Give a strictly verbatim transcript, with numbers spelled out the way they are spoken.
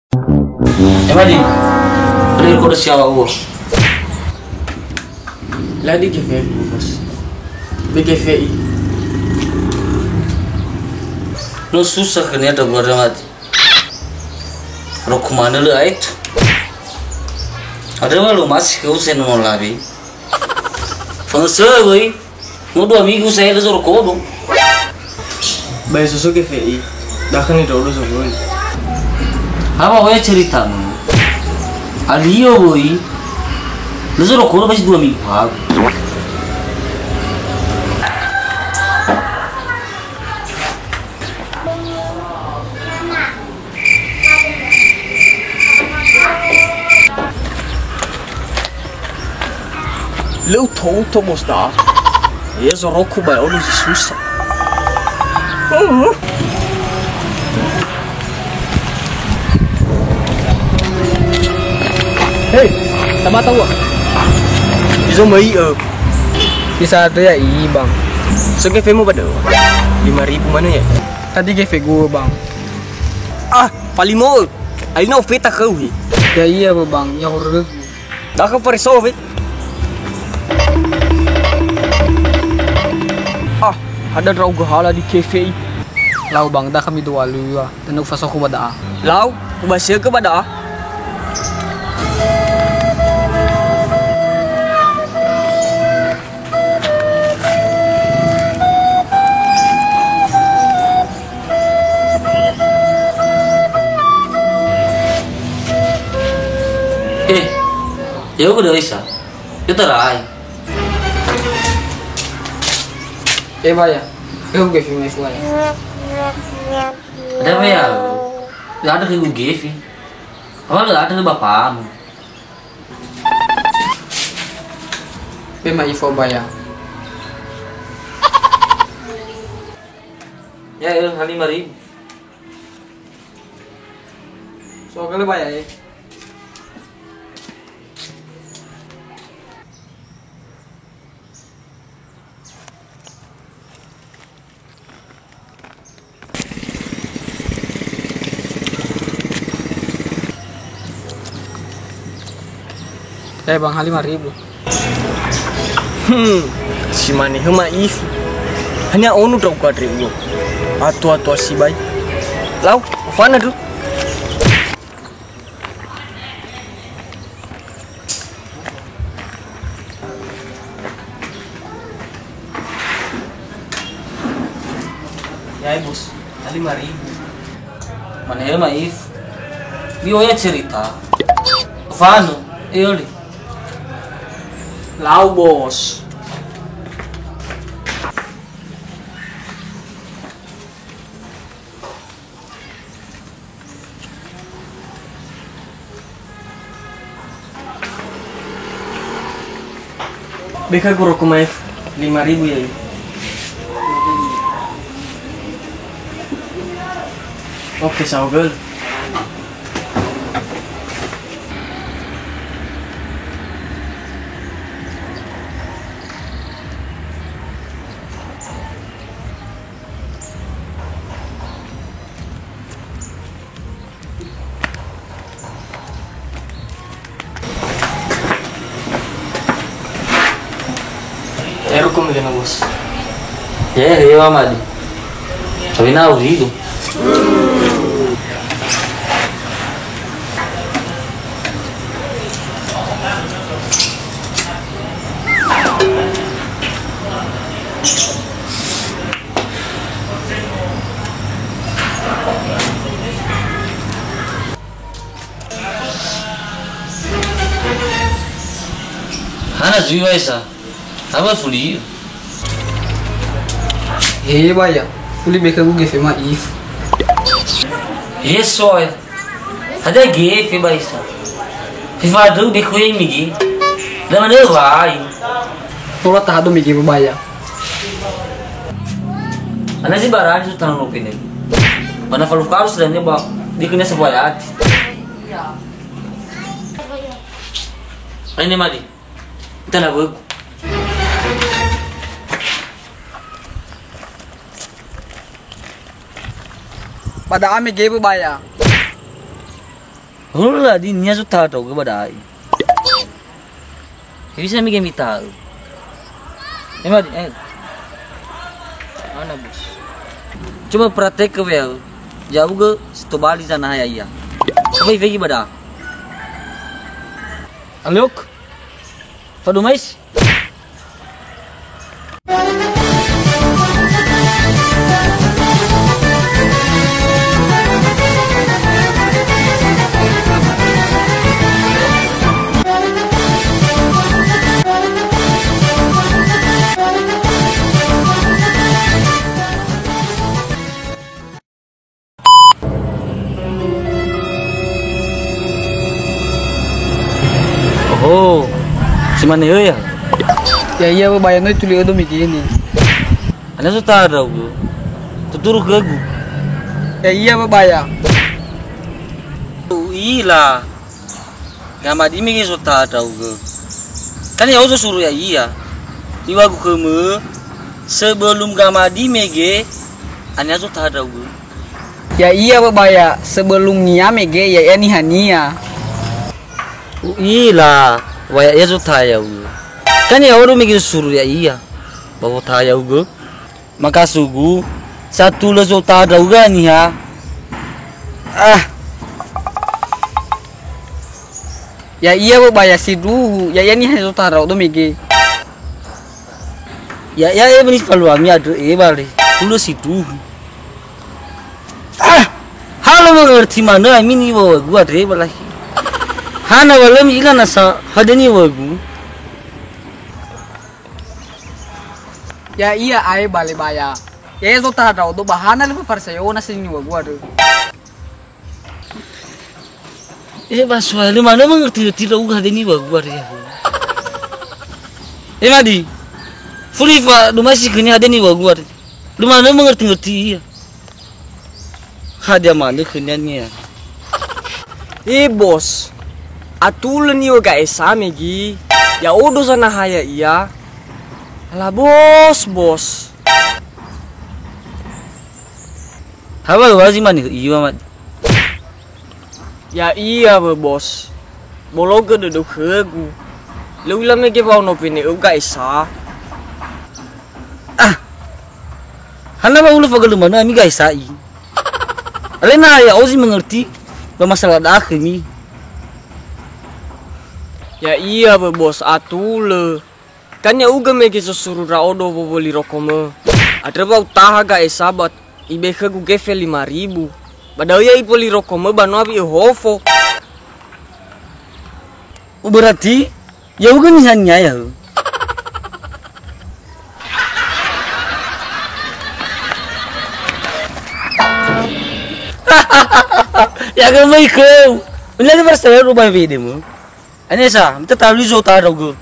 Emadi, beri kodo siawa uwo. Ladi kefe, bos. Be kefe i. No susah khönia da keluarga mati. Roko manö lö aetu. Ada wa lo masih ke usen no lawi. Fangse wei. No dua minggu saya lö zoro kodo. Ba ya susu ke fe'i. Dah kan itu udah susu. Apa waya ceritamu? Alio woi. Lö zoro kodo masih dua minggu ha. Lö uto-uto, bos, da. Ya, zoroku ba ono zi susah. Hei, tamata ua. Izo mai, eh. Bisa ada ya, i, Bang. So, ke femo pada. Lima ribu mana ya? Tadi ke fego, Bang. Ah, falimo. Aina ofeta khöu he. Ya iya, Bang, ya horögu. Dakha fariso fe. Ah, ada ndra'ugö hala di kefe i. Lau, Bang, dakha midoa lua. Tenögu fasoko ba da'a. Lau, ubasiögö ba da'a. Eh, ya udah bisa. Kita rai. Eh, Baya. Eh, udah sih, Baya. Ada apa ya? Ada ke gefi. Apa lu ada bapakmu? Be ma ifo baya. Ya, ya, lima ribu. So, kalau baya, eh. Eh, Bang, ha lima ribu. Hmm, si mane hö ma'ifu. Hanya onu ndra'ugö andre uwo. Atua-tua sibai. Lau, ofana du. Ya, Bos, ha lima ribu. Mane hö ma'ifu. Bi oya cerita. Fano, eoli. Lau, Bos. Beka guru kumaif lima ribu ya. Oke, saogel. Ero kom lena, Bos. Ya, ya, Madi. Tapi na udah itu. Hana zui waisa. Apa fuli? He baya, fuli beka gu gefe ma'ifu. He soe. Hadia gefe baisa. Fifadöu be khömi ge. Da manö wai. Tola tahado mege baya. Ana si barani su tanah nope ne. Mana falu karus dan ne ba dikene sebuah yati. Ini mali. Tanah böku. Pada ame gebe baya. Hulö la di nia zotaha ndra'ugö ba da'a. Hewisa mege mita'ö. Eh, Madi, eh. Mana, Bos? Coba praktek ke, Wel. Ya'ugö si tobali zanaha ya'ia. Coba ifegi ba da'a. Aluk. Fadumais. Oho, si mane oi ya? Ya'ia webaya no ituli ödo mege ne. Ana zotaha ndra'ugö. Tuturu khögu. Ya'ia webaya. U'ila. Gamadi mege zotaha ndra'ugö. Kan ya'o zosuru ya'ia. Iŵa'ögu khömö, sebelum gamadi mege, ania zotaha ndra'ugö. Ya'ia webaya, sebelum nia mege, ya'ia nihania. U'ila, wa ya'ia zotaha ya'ugö. Kan ya'odo mege zosuru ya'ia. Ba wotaha ya'ugö. Makasugu, satulö zotaha ndra'ugö niha. Ah. Ya'ia webaya sindruhu, ya'ia niha zotaha ndra'odo mege. Ya'ia e meni faluami andrö e bale, hulö sindruhu. Ah. Hana mengerti manö ami niŵa'ögu andre balahi. Hana wa lö mi'ila nasa hadia niŵa'ögu. Ya'ia ae bale baya. Ya'ia zotaha ndra'odo ba hana lö fafarisai'o na si niŵa'ögu andrö. Eh, ba soal lö manö mengerti-ngerti ndra'ugö hadia niŵa'ögu andrö. Eh, Madi. Fuli fadumasi khönia hadia niŵa'ögu andrö. Lö manö mengerti-ngerti ia. Hadia manö khönia nia. Eh, Bos. Atulö niŵa'ö ga'e sa mege. Ya'odo zanaha ya'ia. Ala Bos, Bos. Hawa wazi mani iwa mat. Ya'ia wö, Bos. Bologö dödöu khögu. Lö u'ila mege wa ono pene'öu ga'e sa. Ah. Hana wa ulö fagölö manö ami ga'e sa'i. Alena ya'o zi mengerti ba masalah da'a khömi. Ya'ia wö, Bos, atulö. Kan ya'ugö mege zosuru ndra'odo wowöli rokomö. Andrö wa utaha ga'e sa ba ibe'e khögu gefe lima ribu. Ba da'ö ya ipöli rokomö ba no awi'ö hofo. Uberarti, ya'ugö nihania ya'ö. Ya'ugö möi khöu. Unia lö percaya ru ba wedemö. Anesa, mita talu izo ta ndra'ugö.